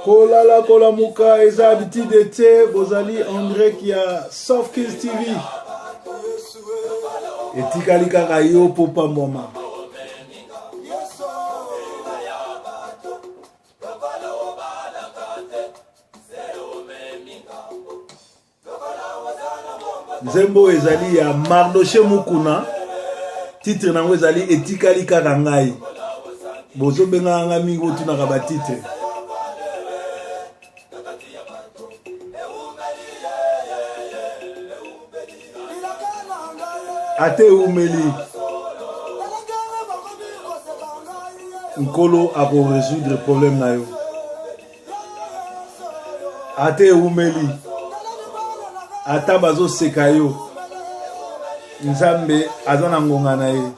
Kolala kolamuka eza habitude te, bozali en direct ya Soft Kids TV. Etikali kaka yo po pambwama. Nzembo oyo ezali ya Mardoche Mukuna, titre na yango ezali etikali kaka ngai. Bozobengaka ngai mingi botunaka ba titre. Ata ewumeli, Nkolo ako resoudre problème na yo. Ata ewumeli, ata bazoseka yo, Nzambe aza na ngonga na ye.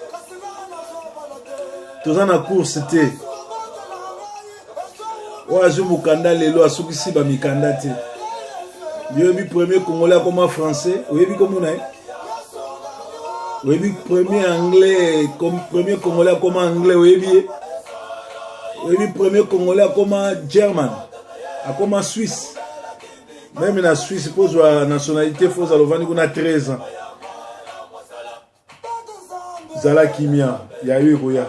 Toza na course te. Oyo azwi mokanda lelo asukisi ba mikanda te. Yoyebi premier congolais akoma français, oyebi kombo na ye? Oyebi premier anglais, premier congolais akoma anglais, oyebi ye? Oyebi premier congolais akoma german, akoma suisse? Meme na Suisse mpo ozwa nationalité fo ozala ovandi kuna 13 ans. Zala kimia, ya yo ekoya.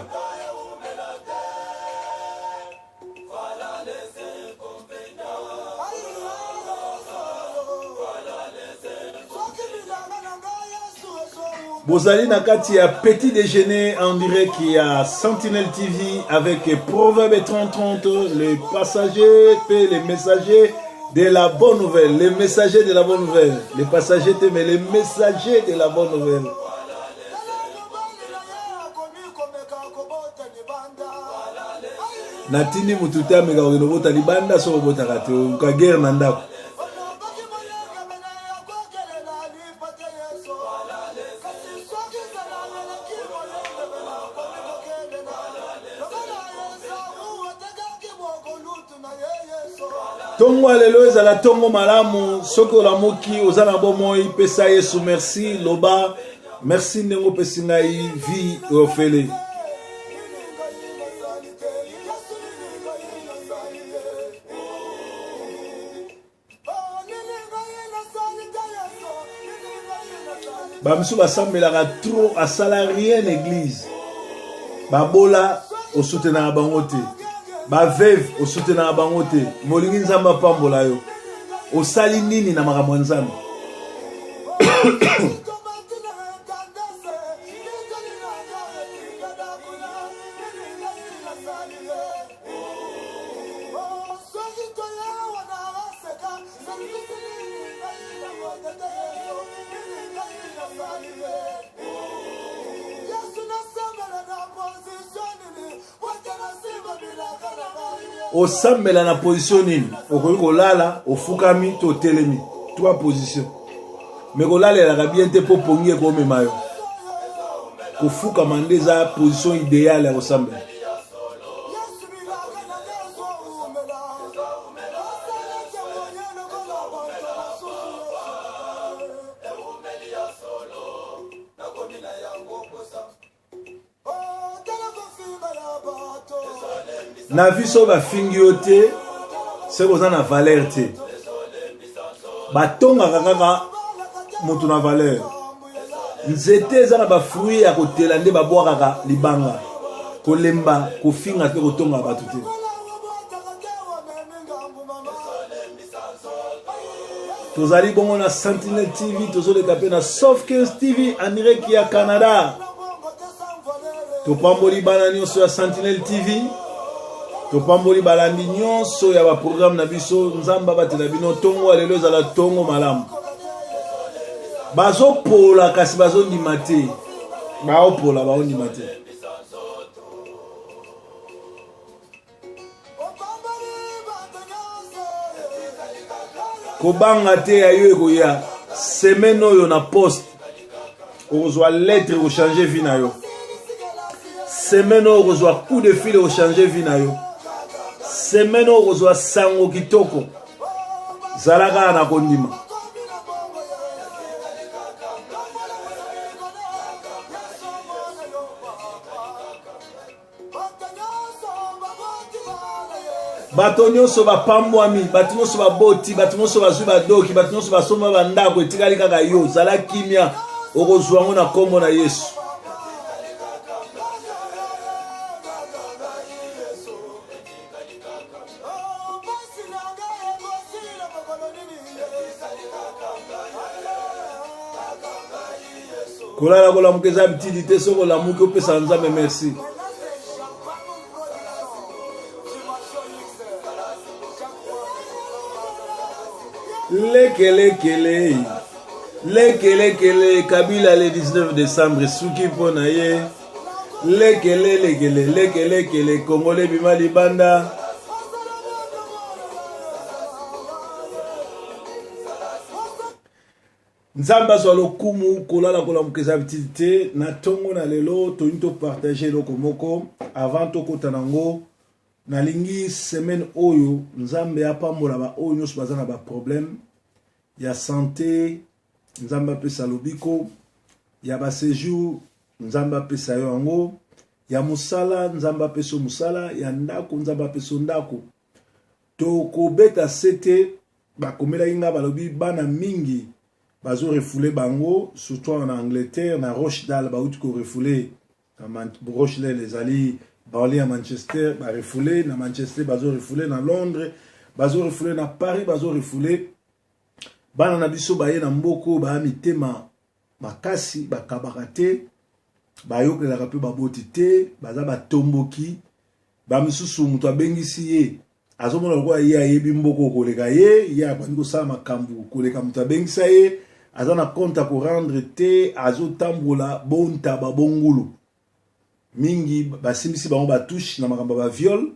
Bozali na kati ya petit déjeuner en direct ya Sentinelle TV avec Proverbe 3030, les passagers pe les messagers de la bonne nouvelle, les messagers de la bonne nouvelle, les passagers te mais les messagers de la bonne nouvelle. Natindi mutu te ameka kokende kobota libanda, soki obotaka te oluka guerre na ndako. Tongo ya lelo ezala tongo malamu. Soki olamuki oza na bomoi, pesa Yesu merci, loba merci ndenge opesi ngai vie ofele. Ba misusu basambelaka trop, asala rien na église. Babola osoutenaka bango te, ba veuve osoutenaka bango te. Molingi Nzambe apambola yo, osali nini na makambo ya Nzambe? Osambela na position nini? Okoki kolala ofukami to otelemi, trois position. Me kolalelaka bien te mpo pongi ekomema yo. Kofukama nde eza position idéale ya kosambela. Na vie soki bafingi yo te, soki oza na valeur te, batongaka kaka moto na valeur. Nzete eza na bafruit ya kotela nde babwakaka libanga. Kolemba kofinga mpe kotonga bato te. Tozali bongo na Sentinelle TV, tozoleka mpe na Soft Kills TV en direct ya Canada. Topamboli bana nyonso ya Sentinelle TV, topamboli balandi nyonso ya baprograme na biso. Nzambe abatela bino. Tongo ya lelo ezala tongo malamu. Bazopola kasi bazondima te, baopola baondima te. Kobanga te, ya yo ekoya. Semaine oyo na poste okozwa lettre ekochange vie na yo. Semaine oyo okozwa coup de fil ekochange vie na yo. Semaine oyo okozwa sango kitoko. Zala kaka na kondima. Bato nyonso bapambwami, bato nyonso baboti, bato nyonso bazwi badoki, bato nyonso basomba bandako, etikali kaka yo. Zala kimia, okozwa yango na nkombo na Yesu. Kolala kolamuka eza bitidi te, soki olamuki opesa Nzambe merci. Lekelekele lekelekele Kabila le 19 décembre esuki mpo na ye. Lekele lekele lekelekele Congolais bima libanda. Nzambe azwa lokumu. Kolala kolamuka eza bitidi te. Na ntongo na lelo tolingi topartage eloko moko avant tokota nango. Nalingi semaine oyo Nzambe apambola ba oyo nyonso baza na ba problème ya sante, Nzambe apesa lobiko ya ba séjour, Nzambe apesa yo yango ya mosala, Nzambe apesa yo mosala ya ndako, Nzambe apesa yo ndako. Tokobeta sete bakomelaki nga balobi bana mingi bazo refoule bango surtout na Angleterre na Rochdale bauti ko refoule na Rochdale ezali banlieue ya Manchester ba refoule na Manchester bazo refoule na Londres bazo refoule na Paris bazo refoule bana na biso baye na mboko baya mitema makasi bakabaka te bayokelaka mpe baboti te baza batomboki ba misusu moto abengisi ye azomona lokola ye ayebi mboko koleka ye, ye abandi kosala makambo koleka moto abengisa ye, aza na compte ya korendre te, azotambola bontaba bongulu mingi basimbisi bango batouche na makambo ya baviole.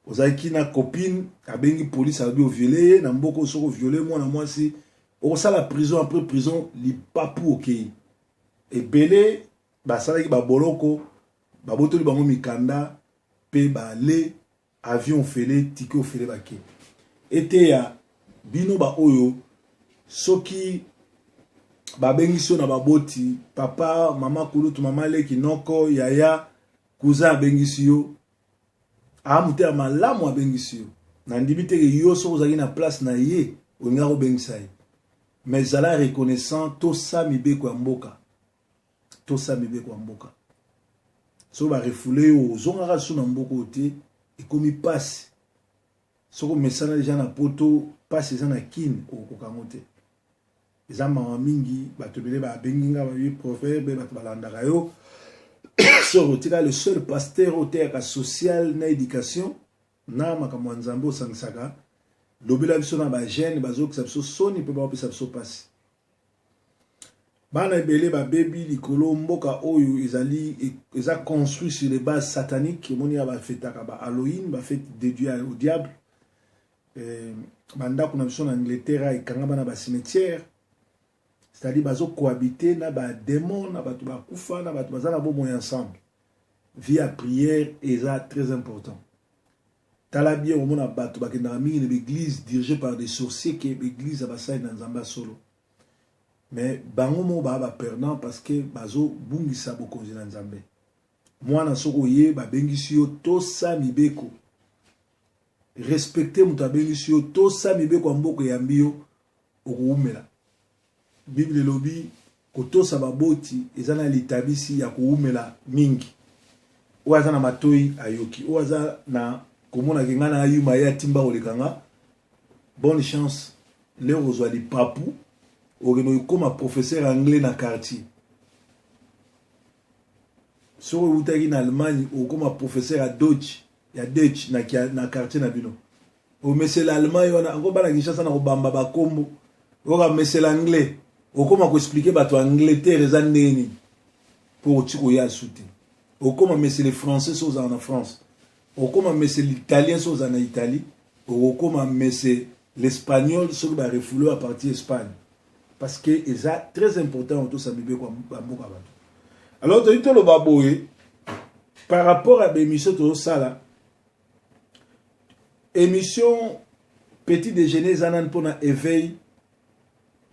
Ozalaki na copine abengi police alobi oviole ye na mboko, soki oviole mwana mwasi okosala prison, après prison lipapu okei. Ebele basalaki baboloko, babotoli bango mikanda mpe bale avion ofele tike ofele bake. Eteya bino baoyo soki babengisi yo na baboti, papa, mama kulutu, mama leki, noko, yaya, cousin abengisi yo, aa motema malamu abengisi yo, nandimi te ke yo soki ozalaki na place na ye olingaka kobengisa ye, mais zala reconnaissant, tosa mibeko ya mboka, tosa mibeko ya mboka. Soki barefoule yo ozongaka lisusu na mboka oyo te, ekomi pasi. Soki omesana deja na poto, pasi eza na Kin, okokoka yango te. Eza mawa mingi, bato ebele babengi nga babi proverbe, bato balandaka yo soki otika le seul pasteur oteyaka social na éducation na makambo ya Nzambe osangisaka, lobela biso na bajeune bazokisa biso soni mpe baopesa biso pasi. Bana ebele babebi likolo mboka oyo ezali eza construit sur les bases sataniques. Omoni ya bafetaka ba Halloween, bafete dédié au diable. Eh, bandako na biso na Angleterre ekangama na bacimetière, c'est-à-dire bazo cohabiter na badémon na bato bakufa na bato baza na bomoi ensemble. Vie ya prière eza très important. Tala bien, omona bato bakendaka mingi na baeglise dirigé par des sorciers ke baeglise ya basali na Nzambe ya solo, mais bango moko baa baperdant parce que bazobungisa bokonzi na Nzambe. Mwana soki oye babengisi yo, tosa mibeko, respecte moto abengisi yo, tosa mibeko ya mboka eyambi yo, okowumela. Bible elobi kotosa baboti eza na litabisi ya kowumela mingi. Oyo aza na matoi ayoki, oyo aza na komona ke ngai na ayuma ye atimba koleka nga, bonne chance. Lero ozwa lipapu okende okoma professeur anglais na quartier. Soki owutaki na Allemagne okoma professeur ya Deutsch, ya Deutsch na, na quartier na bino. Omesela Allemagne wana ango bana Kinshasa na kobamba bakombo oyoka mesela anglais, okoma koexplike bato Angleterre eza ndenge nini mpo oti koya su te. Okoma mesele français so ozala na France, okoma mesele italien so ozala na Italie, okokoma mese l'espagnol soki barefoule a partir Espagne, parce que eza très important otosa mibeko ya mboka bato. Alors toyi toloba boye par rapport à baémission tozosala, émission petit déjeuner eza nani mpona éveil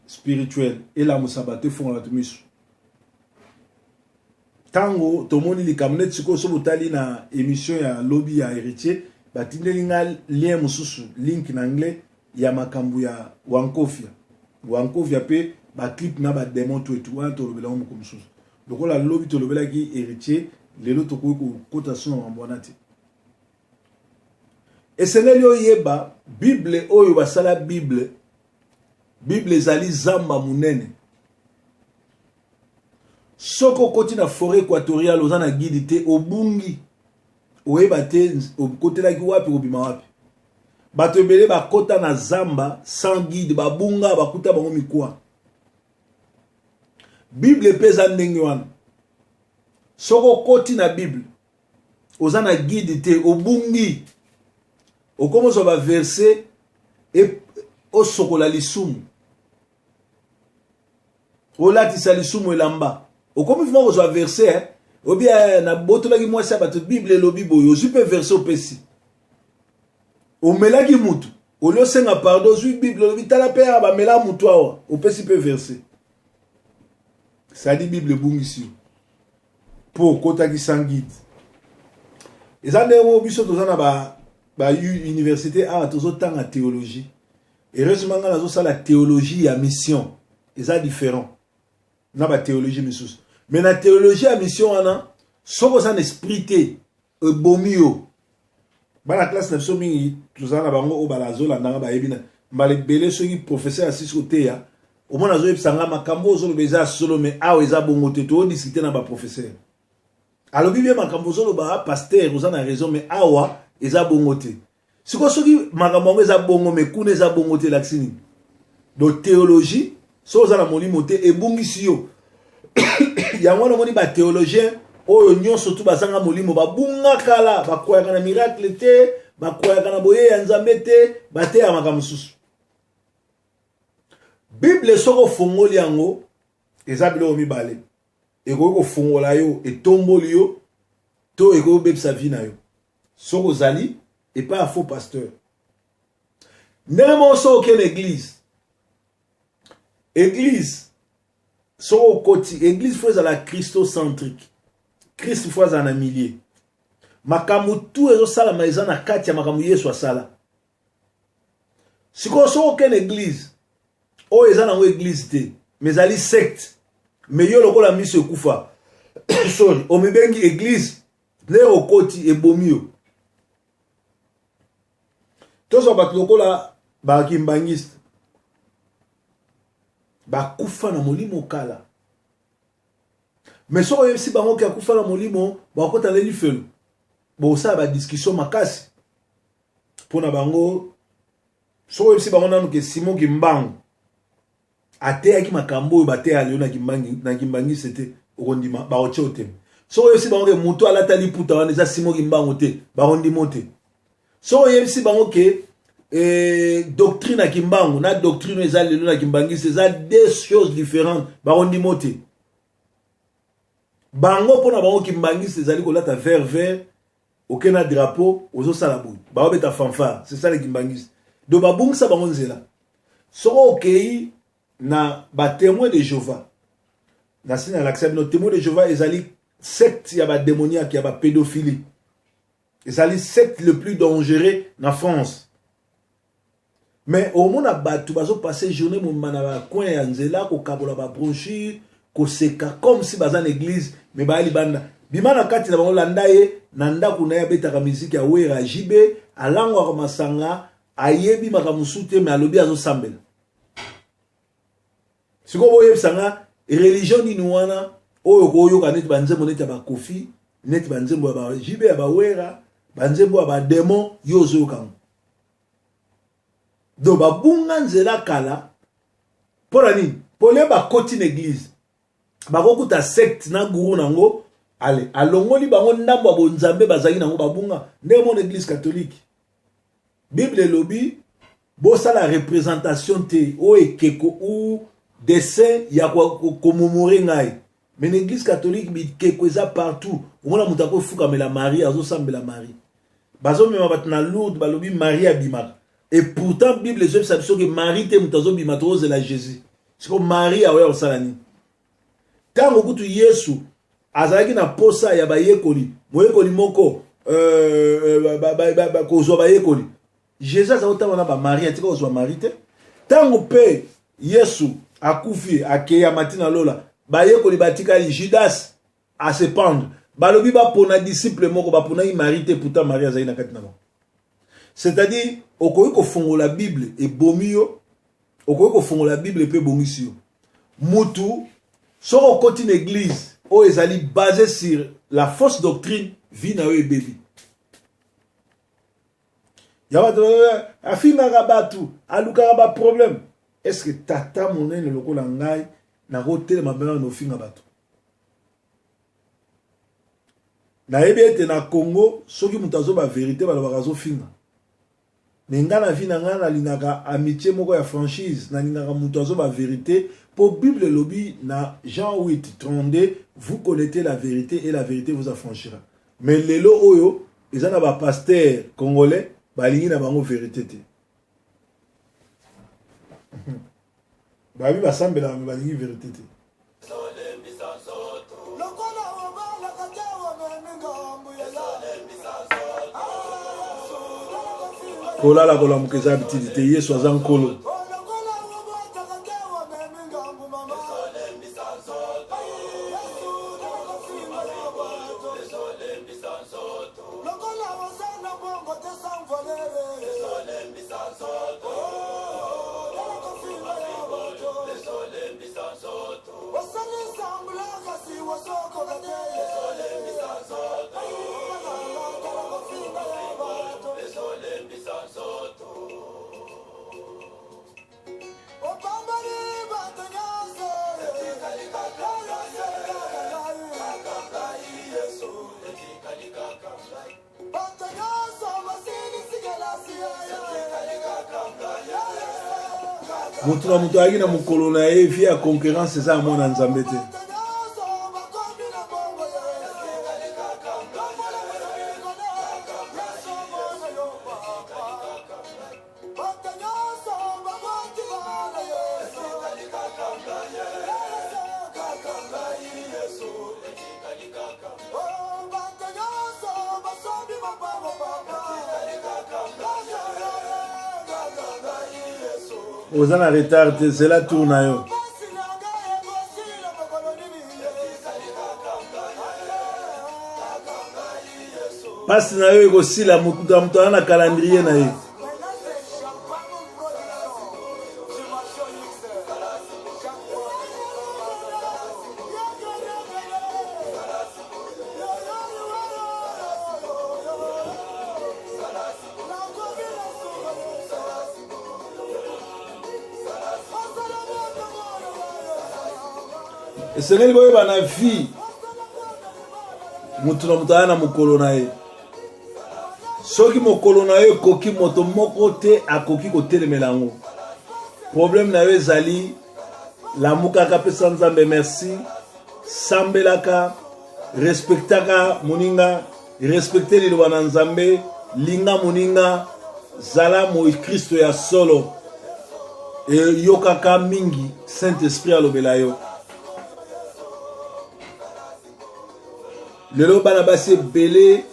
spirituel, elamusa bato, efongola bato miso. Ntango tomoni likambo neti sikoyo, so botali na émission ya lobi ya Héritier, Batindeli nga lien mosusu, link na anglais ya makambo ya Wankofia. Wankofia mpe baclip na bademon to etu wana tolobela yango moko mosusu. Lokola lobi tolobelaki Héritier, lelo tokoki kokota so na makambo wana te. Esengeli oyeba Bible oyo basala Bible. Bible ezali zamba monene. Soki okoti na forêt équatoriale, oza na guide te, obungi, oyeba te okotelaki wapi, kobima wapi. Bato ebele bakota na zamba sans guide, babunga, bakuta bango mikwa. Bible mpe eza ndenge wana. Soki okoti na Bible, oza na guide te, obungi. Okomi ozwa baverse osokola lisumu, olatisa lisumu elamba. Okomi vraiment kozwa verse, eh? Obi eh, nabotolaki mwasi ya bato, Bible elobi boye. Ozwi mpe verse, opesi. Omelaki mutu, oli osenga pardon, ozwi Bible, olobi tala mpe awa bamela mutu awa, opesi mpe verse. Sadi Bible ebungisi yo mpo okotaki sans guide. Eza ndenge moko biso toza na ba, ba université awa, tozotanga théologie. Heureusement ngai nazosala théologie ya mission, eza différent na bathéologie misusu. Mais na théologie ya mission wana, soki oza na esprit te, ebomi yo. Bana classe na biso mingi tozala na bango oyo balazolandanga, bayebi na mbala ebele. Soki professeur asisi koteya, omona azoyebisa nga makambo ozoloba eza solo, mais awa eza bongo te. Toodiscute na baprofesseur, alobi bien, makambo ozoloba, pasteur, oza na raison, mais awa eza bongo te. Sikoyo soki makambo yango eza bongo, mais kuna eza bongo te, elakisi nini? Donc théologie, soki oza na molimo te, ebungisi yo. Yango wana omoni bathéologien oyo nyonso tu bazanga molimo, babunga kala, bakwayaka na miracle te, bakwayaka na boye ya Nzambe te, bateyaka makambo mosusu. Bible, soki ofongoli yango, eza biloko mibale: ekoki kofongola yo, etomboli yo, to ekoki kobebisa vie na yo soki ozali epai ya faux pasteur. Ndenge moko soki okende église, église, soki okoti église, faut ezala christocentrique. Christ faut azala na milieu. Makambo tu ezosalama eza na kati ya makambo Yesu asala. Sikoyo soki okende église oyo eza nango église te, mais ezali secte, mais yo lokola miso ekufa, sorry, omibengi église, nde okoti, ebomi yo. Tozwa bato lokola bakimbangiste, bakufa na molimo kala. Mais soki oyebisi bango ke akufa na molimo, bakota na lifelo, bosala badiscussion makasi mpo na bango. Soki oyebisi bango nanu ke Simon Kimbangu ateyaki makambo oyo bateya lelo na kimbangiste te, okondima, bakotia otema. Soki oyebisi bango ke moto alata liputa wana eza Simon Kimbangu te, bakondima te. Soki oyebisi bango ke doctrine ya Kimbangu na doctrine oyo eza lelo na kimbangiste eza deux choses différentes, bakondima te. Bango, mpona bango, kimbangiste ezali kolata vert vert, oke na drapeau, ozosala boye, baobeta fanfare, c'est ça le kimbangiste. Donc babungisa bango nzela. Soki okei na batémoin de Jéhovah, nasi nalakisa bino, témoin de Jéhovah ezali secte ya badémoniaque, ya bapédophilie, ezali secte le plus dangereux na France. Mais omona bato bazopasser journée mobimba na bacoin ya nzela, kokabola babrochure, koseka comme si baza na église, mais baya libanda. Bima na kati na bango, landa ye na ndako na ye, abetaka miziki ya Wera, JB, alangwaka masanga, ayebi makambo mosusu te, mais alobi azosambela. Sikoyo boyebisa nga religion nini wana oyo koyoka neti banzembo neti ya bakofi, neti banzembo ya baJB, ya bawera, banzembo ya bademon, yo ozoyoka yango? Donc babunga nzela kala. Mpo na nini? Pole bakoti na église, bakokuta secte na guru nango, ale alongoli bango ndambo ya bonzambe bazalaki nango, babunga. Ndenge mona église catholique, Bible elobi bosala représentation te oyo ekeko ou dessin ya komomore ngai. Mais na église catholique, bikeko eza partout. Omona moto akofukamela Marie, azosambela Marie, bazomema bato na Lourdes, balobi Marie abimaka. Et pourtant Bible ezoyebisa biso ke Marie te moto azobima, tozela Jésus. Siko Marie aoya kosala nini? Ntango kutu Yesu azalaki na posa ya bayekoli, moyekoli moko euh, euh, kozwa bayekoli. Jésus aza kotanga na bamarie, atika kozwa Marie te. Ntango mpe Yesu akufi, akei, amati na lola, bayekoli batikali, Judas ase pendre. Balobi bapona disciple moko, baponaki Marie te, pourtant Marie azali na kati na bango. C'est-à-dire okoki kofongola Bible ebomi yo, okoki kofongola Bible mpe ebongisi yo. Mutu soki okoti na église oyo ezali basé sur la fausse doctrine, vie na yo ebebi. Ya bato afingaka bato, alukaka baproblème. Est ce que tata monene lokola ngai nakotelema mpe na ofinga bato? Nayebi ete na Congo soki moto azoba verité, balobaka azofinga. Me ngai na vie na ngai nalingaka amitié moko ya franchise, nalingaka moto azoba verité, mpo Bible elobi na Jean 8 32: "Vous connaissez la vérité et la vérité vous affranchira." Mais lelo oyo eza na bapasteur congolais balingi na bango vérité te. Babi basambelaka me balingi vérité te. Kolala kolamuka eza habitude te. Yesu aza Nkolo. Moto na moto ayaki na mokolo na ye. Vie ya concurrence eza ya mwana Nzambe te. Oza na retard te, zela tour na yo. Mpasi na yo ekosila. Moto ya moto aza na calendrier na ye. Esengeli boyeba na vie, moto na moto aya na mokolo na ye. Soki mokolo na yo ekoki, moto moko te akoki kotelemela yango. Problème na yo ezali lamukaka, pesa Nzambe merci, sambelaka, respectaka moninga, respecte liloba na Nzambe, linga moninga, zala mokristo ya solo, eyokaka mingi Saint Esprit alobela yo. Lelo bana basi ebele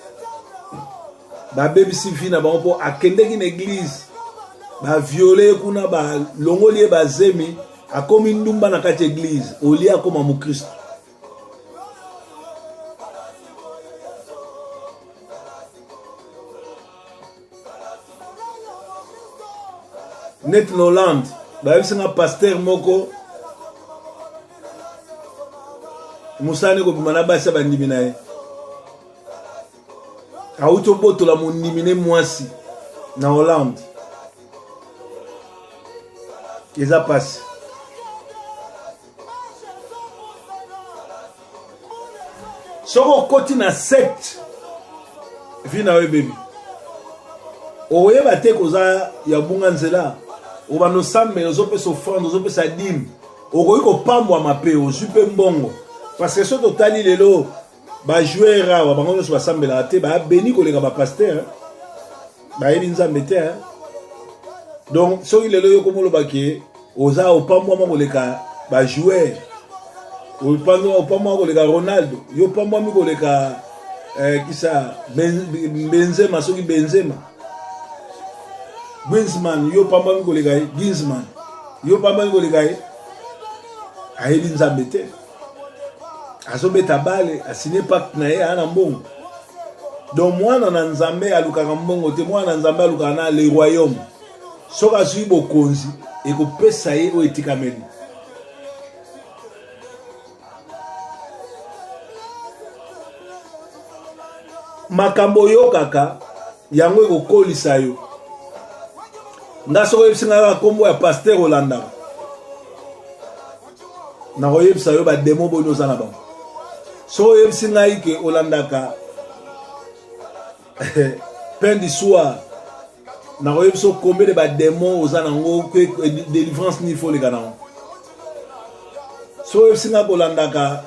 babebisi vie na bango mpo akendeki na eglize, baviole ye kuna, balongoli ye bazemi, akomi ndumba na kati ya eglize olie akoma mokristo. Neti na Hollande, bayebisi nga paster moko mosala kobima na basi ya bandimi na ye, awuti obotola mondimi ne mwasi na Hollande. Eza pasi. Soki okoti na secte, vie na yo ebebi, okoyeba te koza ya bunga nzela. Obanda osambela, ozopesa offrande, ozopesa dime, okoki kopambwama mpe ozwi mpe mbongo. Parce que soki totali lelo bajoueur awa, bango nyonso basambelaka te, babeni koleka bapasteur bayebi Nzambe te. Donc soki lelo yo komoloba ke oza opambwama koleka bajoueur, opambwama koleka Ronaldo, yo opambwami koleka. eh, kisa Benzema soki Benzema Griezmann yo pambami koleka ye Griezmann yo pambami koleka ye ayebi Nzambe te azobeta bale asigne pacte na ye aa na mbongo donc mwana na Nzambe alukaka mbongo te mwana na Nzambe alukaka na le royaume soki azwi bokonzi ekopesa ye oyo etikameli Makambo oyokaka yango ekokolisa yo. Nga soki oyebisi nga kaka kombo ya pasteur olandaka, nakoyebisa yo ba demon boni oza na bango. Soki oyebisi ngai ke olandaka pain du soir, nakoyebisa yo combien de ba demon oza nango, delivrance nini faut oleka nango. Soki oyebisi ngai kolandaka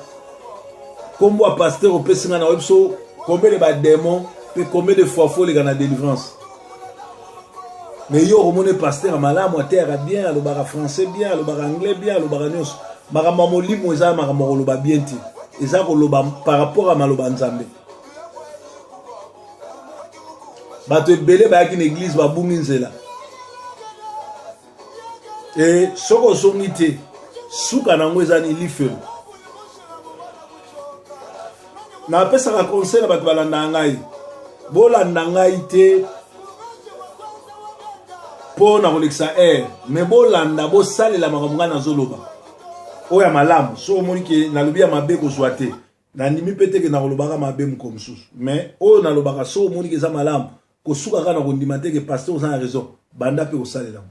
kombo ya pasteur opesi ngai, nakoyebisa yo combien de ba demon mpe combien de fois faut oleka na delivrance. Mais yo okomona pasteur ya malamu, ateyaka bien, alobaka français bien, alobaka anglais bien, alobaka nyonso. Makambo ya molimo eza makambo ya koloba bien te, eza koloba par rapport ya maloba Nzambe. Bato ebele bayaki na eglise babungi nzela. E soki ozongi te, suka na yango eza ni lifelo. Napesaka conseil na bato balandaka ngai, bolanda ngai te mpo na kolekisa aire, me bolanda, bosalela makambo ngai nazoloba oyo ya malamu. Soki omoni ke nalobi ya mabe, kozwa te. Nandimi mpe te ke nakolobaka mabe mokolo mosusu, me oyo nalobaka, soki omoni ke eza malamu, kosuka kaka na kondima te ke pasteur oza na raison, banda mpe kosalela yango.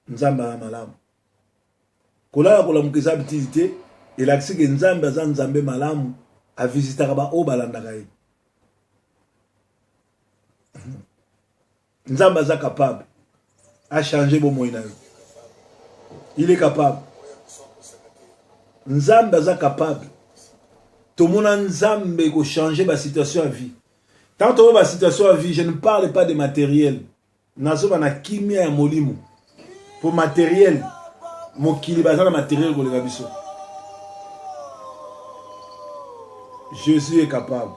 Nzambe aza malamu. Kolala kolamuka eza bitili te, elakisi ke Nzambe aza Nzambe malamu, avisitaka baoyo balandaka ye. Nzambe aza capable a changer bomoi na yo. Il est capable. Nzambe aza capable. Tomona Nzambe ko changer ba situation ya vie. Tant toyo ba situation ya vie, je ne parle pas de matériel. Nazoba na kimia ya molimo. Po matériel, mokili baza na matériel koleka biso. Jésus est capable.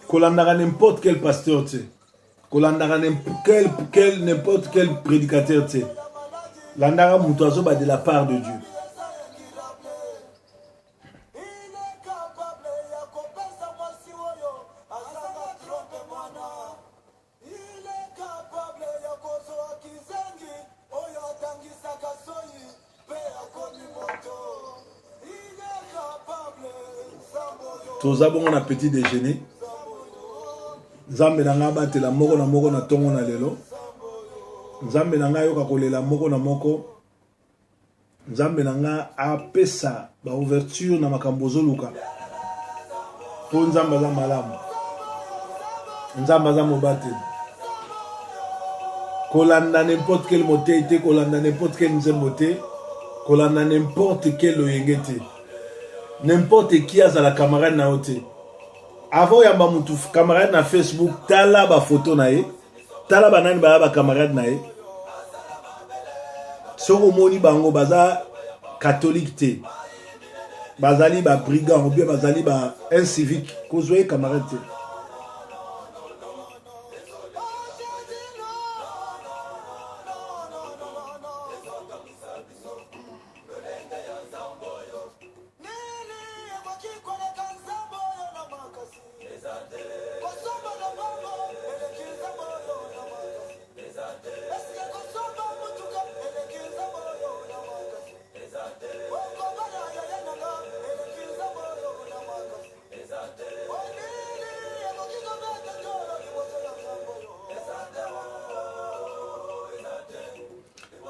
Kolandaka n'importe quel pasteur te, kolandaka n'importe quel prédicateur te, landaka moto azoba de la part de Dieu. Toza bongo na petit déjeuner. Nzambe na ngai abatela moko na moko na ntongo na lelo. Nzambe na ngai ayoka kolela moko na moko. Nzambe na nga apesa ba ouverture na makambo ozoluka po Nzambe aza malamu, Nzambe aza mobateli. Kolanda n'importe quel motei te, kolanda n'importe quel nzembo te, kolanda n'importe quel loyenge te, n'importe qui azala camarade na yo te. Avant oyamba mutu camarade na Facebook, tala ba photo na ye, tala banani baya ba camarade na ye. Soki omoni bango baza catholique te, bazali ba brigand ou bien bazali ba incivique, kozwa ye camarade te.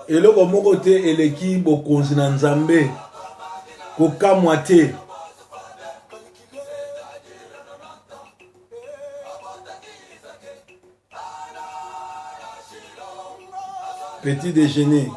Eloko moko te eleki bokonzi na Nzambe. Kokamwa te. Petit déjeuner.